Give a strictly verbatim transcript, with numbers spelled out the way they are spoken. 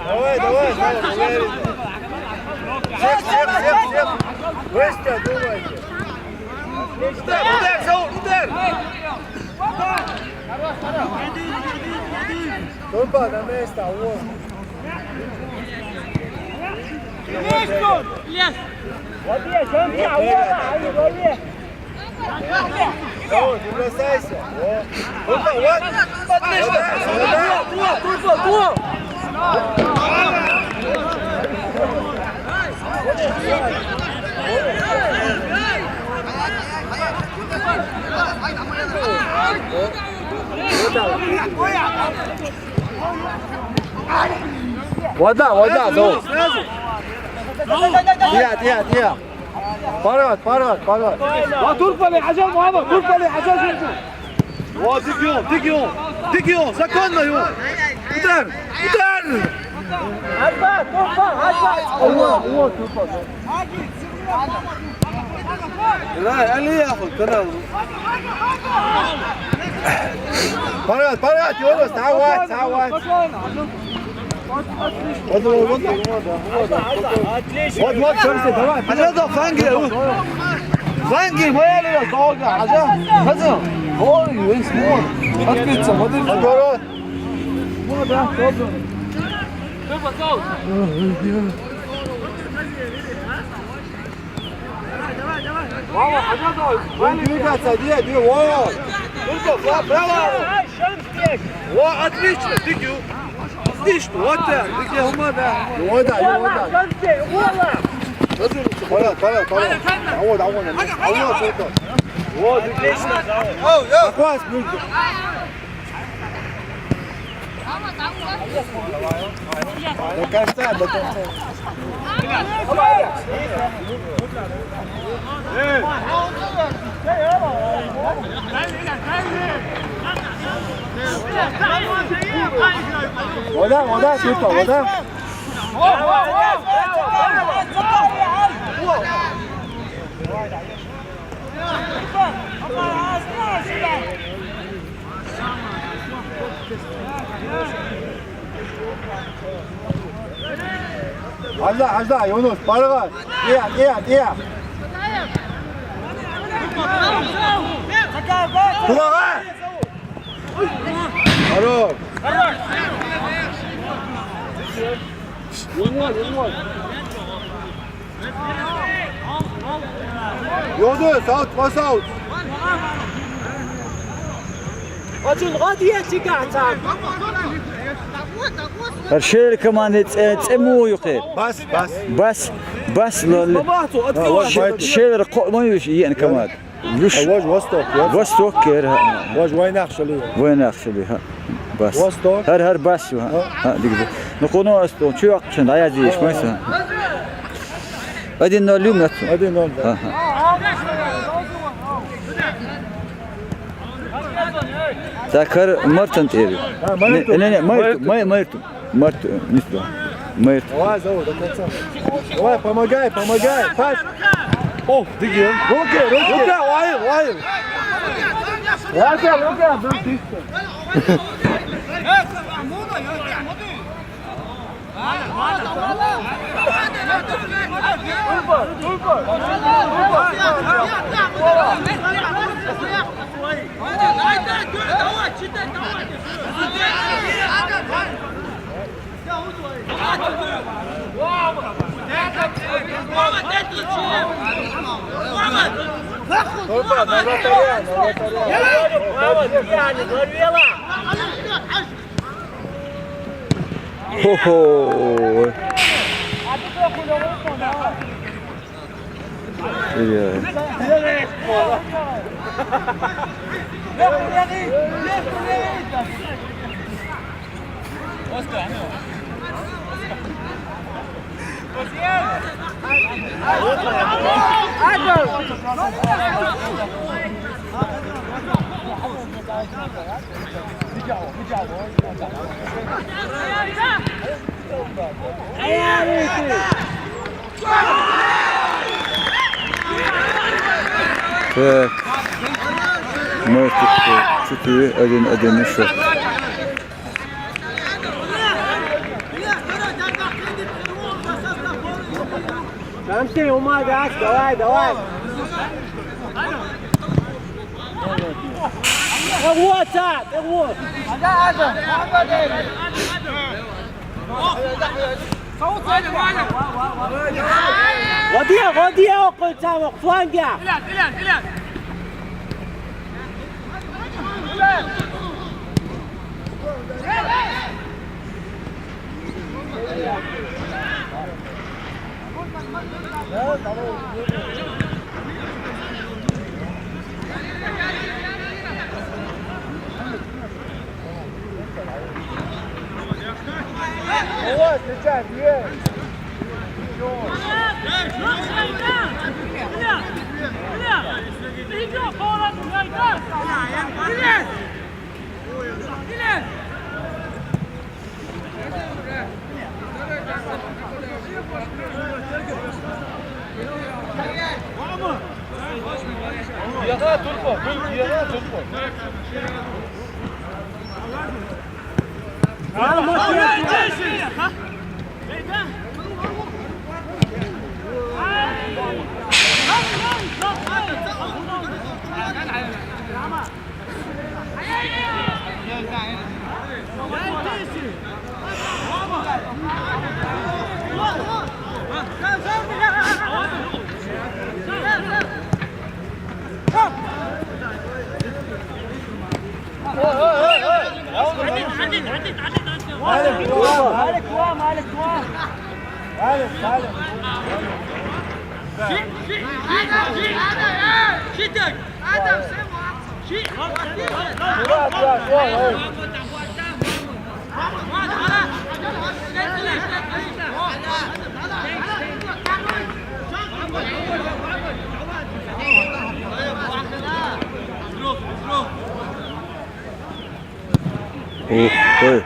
Давай, давай, давай, давай. Всех, всех, всех, всех. Быстро думайте. Удар, удар, Заур, удар. Турпа, на место, вот. Вот я, вот я, вот я. Давай, не бросайся. О. Турпа, вот. Отлично. Турпа, Турпа, Турпа. Вода, вода, Заур. Тихо, тихо, тихо. Парад, парад, парад. Ва турпали, Аҷал Муҳаммад, турпали, Аҷал Жунҷу. Ва, дигион, дигион, дигион, законно ё. Удар, удар. Алба, турпа, алба. Алло, алло, турпа. Ай, али яху, кана. Парад, парад, Юнус, давай, давай. Вот, вот, вот, вот, вот, вот, вот, давай. Аҷа, да, фанги, у. Фанги, моя лига, долго, Аҷа. Аҷа. Ой, весь мор. Отбиться, вот это. Наоборот. Вот, да, тоже. Будем двигаться, две, две, вот. Турпа, браво. Во, отлично, дигион. Отлично, вот так, дигион, вот, да. Вот, да, вот, да. Пора, пора, пора. А вот, а вот, а вот, а вот. Вот, отлично. Захват, блин. До конца, до конца. Вода, вода, Турпа, вода. Аҷа, Аҷа, Юнус, баргъа. Тия, тия, тия. Тугъа. Хорош. Ёду, саут, ма саут. Ачун, гъадия чига, чига. Гьар шер команда цӀе-, цӀе муюхъе. Бас, бас. Бас, бас, ло-, ло-. Бабату, атки Ва, ва, ше-, шер хъо-, муюш, йен команда. Вуш? Вож Восток, я? Восток, кер, гьа. Вож Вайнахшали. Вайнахшали, гьа. Бас. Восток. Гьар, гьар бас, гьа. Гьа. Гьа, дигде. Ну, куну астон, чу яхъ чун, ая зиш, майса. Один ноль, Люм, я. Один ноль, да. Гьа, гьа. Так, гьар Мартан тӀери. А, Мартан. Не, не, не, Мартан, Мартан. Май-, Мартан. Март, э, не сюда. Март. Давай, Заур, до конца. Давай, помогай, помогай. Пас. О, диги. Руки, руки. Руки, вай, вай. Руки, руки, руки. Хо-хо. Ё-моё. Так. Мы тут, э, четыре один один ещё. Шамси, ума, газ, давай, давай. Эгъуо, Саад, эгъуо. Гъодие, гъодие, окъуца, окъуцуанга. Давай, встречай, бей! Ух ты.